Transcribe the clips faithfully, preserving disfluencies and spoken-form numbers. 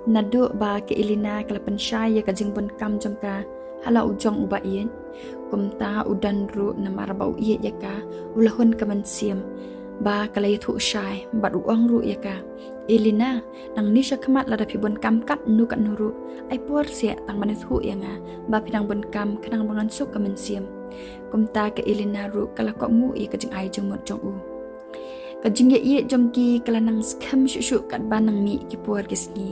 Naduh ba ka Elena ka la pynshai ïa ka jingbun kam jong ka ha la u jong uba ïeit, kumta u Don ruh namar ba u ïeit ïa ka, u la hun ka mynsiem ba ka la ïathuh shai bad u ong ruh ïa ka, "Elena, nangne sha khmat lada phi bun kam katno katno ruh, ai por seh tang ban ïathuh ïa nga ba phi dang bun kam khnang ba ngan suk ka mynsiem." Kumta ka Elena ruh ka la kohnguh ïa ka jingai jingmut jong u. Ka jingïaieit jong ki ka la nang skhem shuh shuh katba nang mih ki por ki sngi.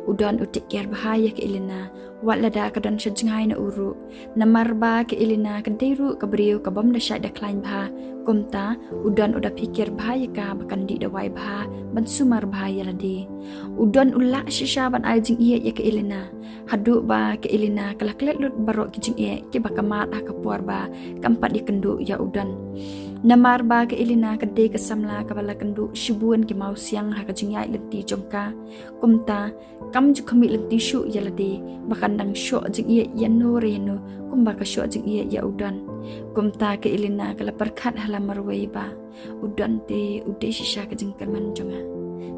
U Don u take care bha ïa ka Elena, wat lada ka don sha jngai na u ruh. Namar ba ka Elena ka dei ruh ka briew ka bym da shait da khlaiñ bha, kumta u Don u da phikir bha ïa ka ba kan dih dawai bha ban sumar bha ïa lade. U Don u lah shisha ban ai jingïeit ïa ka Elena, haduh ba ka Elena ka la klet lut baroh ki jingeh kiba ka mad ha ka por ba kam pat ïakynduh ïa u Don. Namar ba ka Elena ka dei ka samla kaba la kynduh shibun ki mawsiang ha ka jingïaid lynti jong ka, kumta kam ju khmih lynti shuh ïa lade ba kan dang shoh jingïeit ïano re ïano kumba ka shoh jingïeit ïa u Don. Kumta ka Elena ka la pyrkhat ha la marwei ba u Don te u dei shisha ka jingkyrmen jong nga.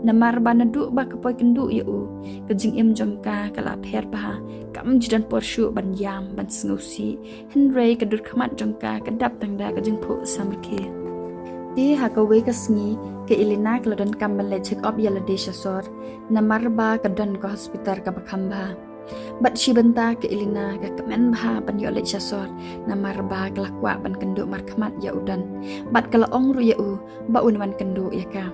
Namar ba naduh ba ka poi kynduh ïa u, ka jingim jong ka ka la pher bha, kam ju don por shuh ban ïam ban sngewsih, hynrei ka dur khmat jong ka ka dap tang da ka jingphuh samrkhie. Te ha kawei ka sngi ka Elena ka la donkam ban leit check up ïa lade sha sor, namar ba ka don ka hospital kaba kham bha. Bad shi bynta ka Elena ka kmen bha ban ïoh leit sha sor, namar ba ka la kwah ban kynduh markhmat ïa u Don. Bad ka la ong ruh ïa u ba un wan kynduh ïa ka.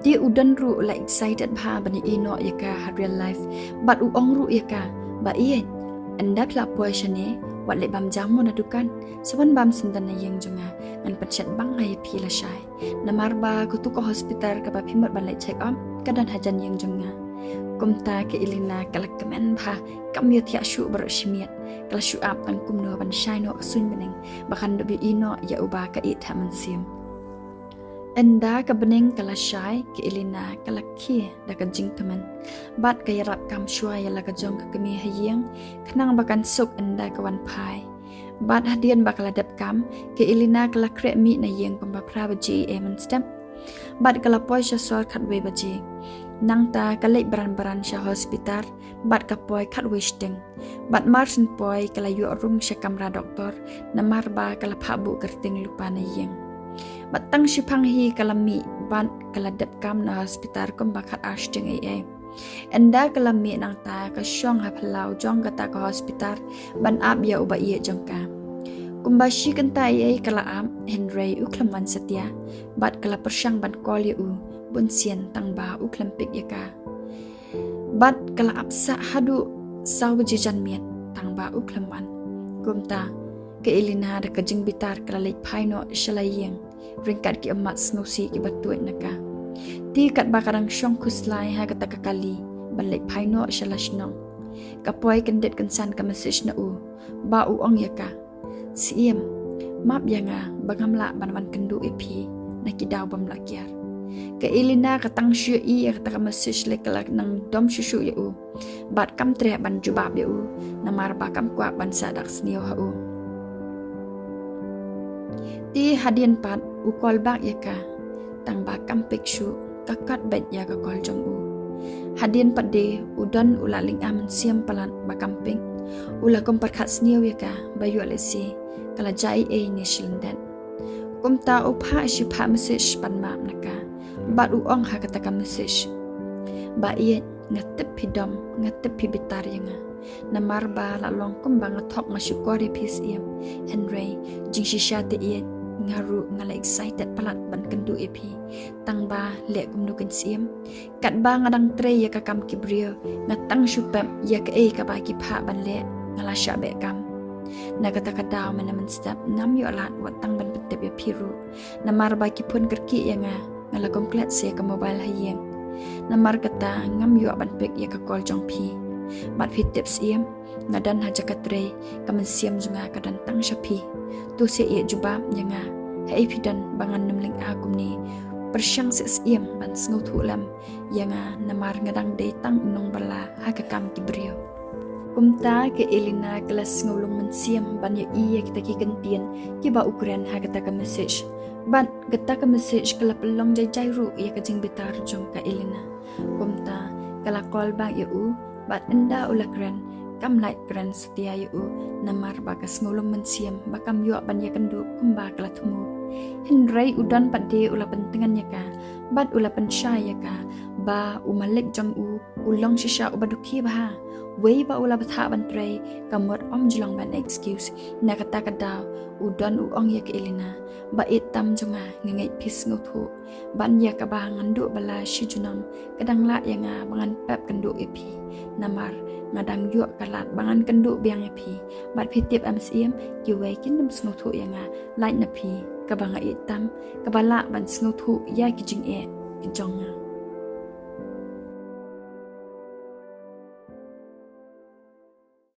Te u Don ruh u la excited bha ban ïohi noh ïa ka ha real life. Bad u ong ruh ïa ka ba, "Ïeit, ynda phi la poi shane, wat leit bam jam mo na dukan, sa wan bam syndon na ïing jong nga, ngan pynshet bang ha ïa phi lashai. Namar ba katu ka hospital kaba phi mut ban leit check up ka don hajan ïing jong nga." Kumta ka Elena ka la kmen bha, kam ïohthiah shuh baroh shi miet, ka la shu ap tang kumno ban shai noh ka suiñ bneng ba kan da ïohi noh ïa uba ka ïeit ha mynsiem. Ynda ka bneng ka la shai, ka Elena ka la khie da ka jingkmen bad ka ïarap kam shuwa ïa la ka jong ka kmie ha ïing, khnang ba kan suk ynda ka wan phai. Bad hadien ba ka la dep kam, ka Elena ka la khreh mih na ïing kumba phra baje mynstep. Bad ka la poi sha sor khatwei baje. Nangta ka leit bran bran sha hospital, bad ka poi khatwei shiteng. Bad mar shen poi ka la ïoh rung sha kamra doktor, namar ba ka la phah buh kyrteng lypa na ïing. Bad tang shiphang hi ka la mih bad ka la dep kam na hospital kumba khat ar shiteng ei ei. Ynda ka la mih nangta ka shong ha phyllaw jong kata ka hospital ban ap ïa uba ïeit jong ka. Kumba shi kynta ei ei ka la ap, hynrei u khlem wan satia, bad ka la pyrshang ban call ïa u bunsien tang ba u khlem pick ïa ka. Bad ka la ap sah haduh saw baje janmiet tang ba u khlem wan. Kumta ka Elena da ka jingbitar ka la leit phai noh sha la ïing, ryngkat ki ummat sngewsih kiba tuid na ka. Te katba ka dang shong khuslai ha kata ka kali ban leit phai noh sha la shnong, ka poi kyndit kynsan ka message na u ba u ong ïa ka, "Syiem, map ïa nga ba ngam lah ban wan kynduh ïa phi na ki daw bym lah kiar." Ka Elena ka tang shu ïohi ïa kata ka message lei ka la nang dom shuh shuh ïa u. Bad kam treh ban jubab ïa u, namar ba kam kwah ban sah dak sniew ha u. Te hadien pat u call back ïa ka, tang ba kam pick shuh, ka cut beit ïa ka call jong u. Hadien pat de u Don u la lynga mynsiem palat ba kam pick. U la kum pyrkhat sniew ïa ka ba ïoh lehse ka la jia ei ei ne shi lyndet. Kumta u phah shi phah message ban map na ka, bad u ong ha kata ka message ba, "Ïeit, nga tip phi dom, nga tip phi bitar ïa nga. Namar ba la long kumba nga thok nga shukor ïa phi syiem. Hynrei jingshisha te ïeit, nga ruh nga la excited palat ban kynduh ïa phi. Tang ba leh kumno keiñ syiem, katba nga dang trei ïa ka kam ki briew, nga tang shu pep ïa kaei kaba ki phah ban leh, nga la shah beh kam. Na kata ka daw mynne mynstep ngam ïoh lad wat tang ban pyntip ïa phi ruh, namar ba ki phone kyrkieh ïa nga, nga la kum klet sa ïa ka mobile ha ïing. Namar kata ngam ïoh ban pick ïa ka call jong phi. Bad phi tip syiem, nga don ha jaka trei, ka mynsiem jong nga ka don tang sha phi. To sa ïeit jubab ïa nga, haei phi don ba ngan nym lynga kumne? Pyrshang sa syiem ban sngewthuh lem ïa nga, namar nga dang dei tang u nongbylla ha ka kam ki briew." Kumta ka Elena ka la sngewlung mynsiem ban ïohi ïa kita ki kyntien kiba u kren ha kata ka message. Bad kata ka message ka la pynlong jai jai ruh ïa ka jingbitar jong ka Elena. Kumta Ka la call back ïa u, bad ynda u la kren, kam lait kren satia ïa u, namar ba ka sngewlong mynsiem ba kam ïoh ban ïakynduh kumba ka la thmu. Hynrei u Don pat de u la pyntngen ïa ka, bad u la pynshai ïa ka ba u malik jong u u long shisha uba dukhi bha. Wei ba u la bthah ban trei, ka mut ym ju long ban excuse. Na kata ka daw u Don u ong ïa ka Elena, ba ïeit tam jong nga, nga ngeit phi sngewthuh. Ban ïa kaba ngan duh ba la shi junom, ka dang lah ïa nga ba ngan pep kynduh ïa phi. Namar nga dang ïoh ka lad ba ngan kynduh biang ïa phi. Bad phi tip em Syiem, kiwei kin ym sngewthuh ïa nga, lait na phi, kaba nga ïeit tam, kaba lah ban sngewthuh ïa ki jingeh ki jong nga.